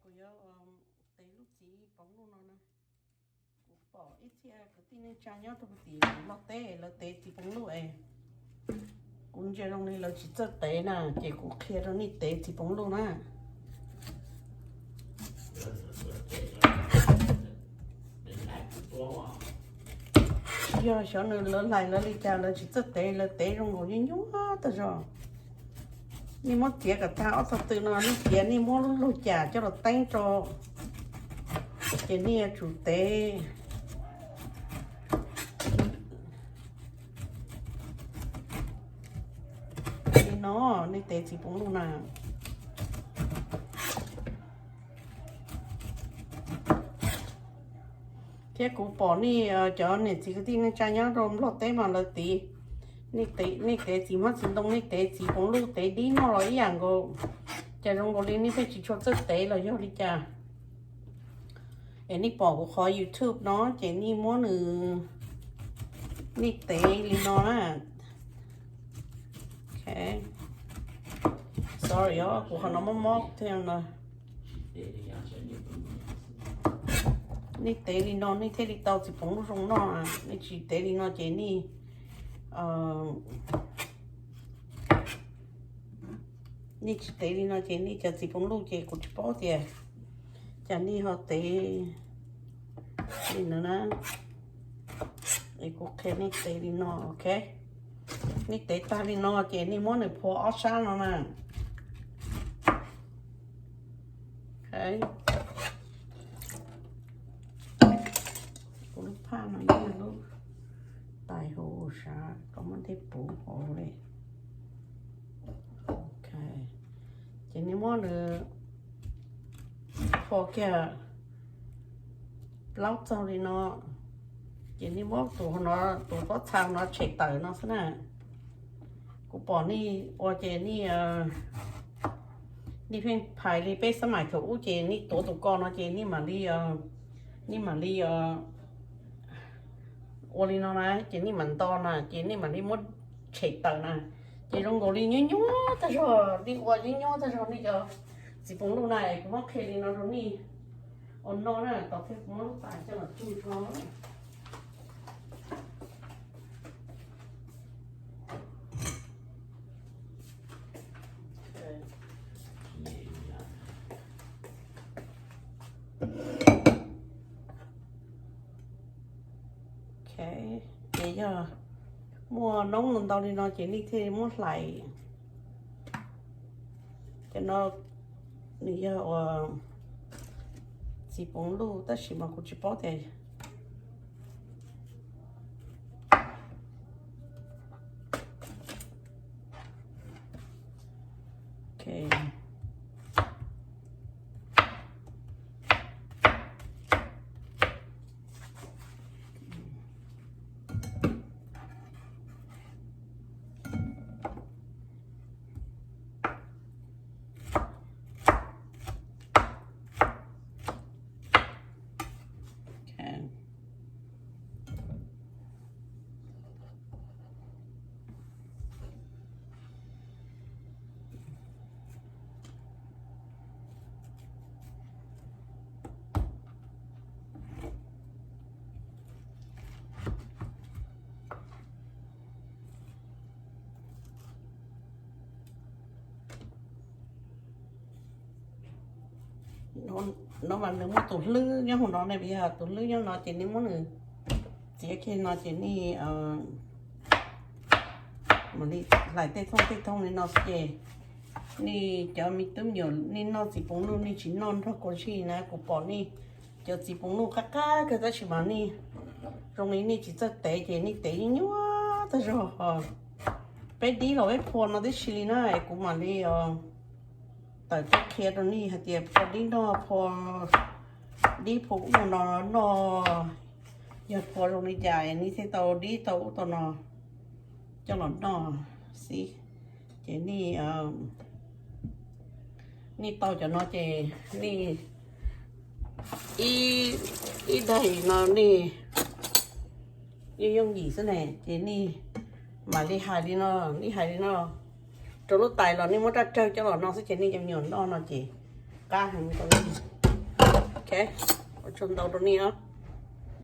Kuv yuav tev lub txiv poov luj no na. Kuv pom ib txhia kwv tij neej tsa nyob rau tim Nplog teb lawv tev txiv poov luj es kuv ntsia zoo li lawv tsis txawj tev na, ces kuv qhia rau nej tev txiv poov luj na. Yog xyov nws lawv hlais lawv li cas lawv tsis txawj tev, lawv tev zoo nkaus nyuaj nyuaj tag zog. Nej muab txiav kom tag ob txog tw no, nej txiav nej muab lub lug cas coj los teeb rau, ces nej yuav tsum tev li no, nej tev txiv poov luj na. Thiab kuv pom nej cov niam txiv kwv tij neej tsa nyob rau Nplog teb mas lawv tev, nej tev txiv hmab txiv ntoo, nej tev txiv poov luj tev dib noj los ib yam nkaus, cas zoo nkaus li nej pheej tsis tshua txawj tev los yog li cas? Es nej pom kuv qhov YouTube no ces nej muab nws, nej tev li no na. Sorry os, kuv qhov no mob mob thiab no. Nej tev li no nej thiaj li tau txiv poov luj zoo noj. Nej tsis tev li no ces nej, nej tsis tev li no ces nej cov txiv poov luj ces kuv tsis paub tias cas nej ho tev li no na. Es kuv qhia nej tev li no, ok. Nej tev tag li no ces nej muab nws phua ob sab no na. Kuv lub phaj no yog lub tais hauv sav kom muaj tej puv hauv li. Ok, ces nej muab nws phua kiag plaub txaug li no, ces nej muab tus no, tus pob txha no tshem tawm no xwb na. Kuv pom nej ua ces nej, nej pheej phais li peb xab maim thaum ub ces nej tuav tus ko no ces nej mam li, nej mam li ua li no na, ces nej mam nto na, ces nej mam li muab tshem tawm na, ces zoo nkaus li nyuaj nyuaj tag zog, li ua nyuaj nyuaj tag zog nej cov txiv poom luj na. Kuv muab qhia li no rau nej ua noj na, tos thiab kuv muab lub tais coj los tsuj tso. Ok, ces yog muaj noob ntau li no ces nej thiaj muab hlais. Cov no nws yog ua txiv poom luj tab sis mas kuv tsis paub tias No mas nws muaj tus hlwb nyob hauv no ne, yog tus hlwb nyob no ces nej muab nws txiav kiag no ces nej mam li hlais tej thooj tej thooj li no ces nej cov me tub me nyuam nej noj txiv poom luj nej tsis noj nrog kua zig na. Kuv pom nej cov txiv poom luj qab qab kawg tab sis mas nej zoo li nej tsis txawj tev ces nej tev nyuaj nyuaj tag zog. Peb dib los peb phua no tib si li na, es kuv mam li tawm tuaj qhia rau nej hais tias phua dib noj, phua dib phua ub no noj, yog phua zoo li cas nej thiaj tau dib tau ub tau no coj los noj xwb. Ces nej, nej tau cov no ces nej ib, ib daim no nej yooj yooj yim xwb ne, ces nej mam li hais li no, nej hais li no rau lub tais los nej muab raj rawg coj los no xwb ces nej cov me nyuam noj no ces Qab heev. Ok, ua tsaug ntau rau nej os.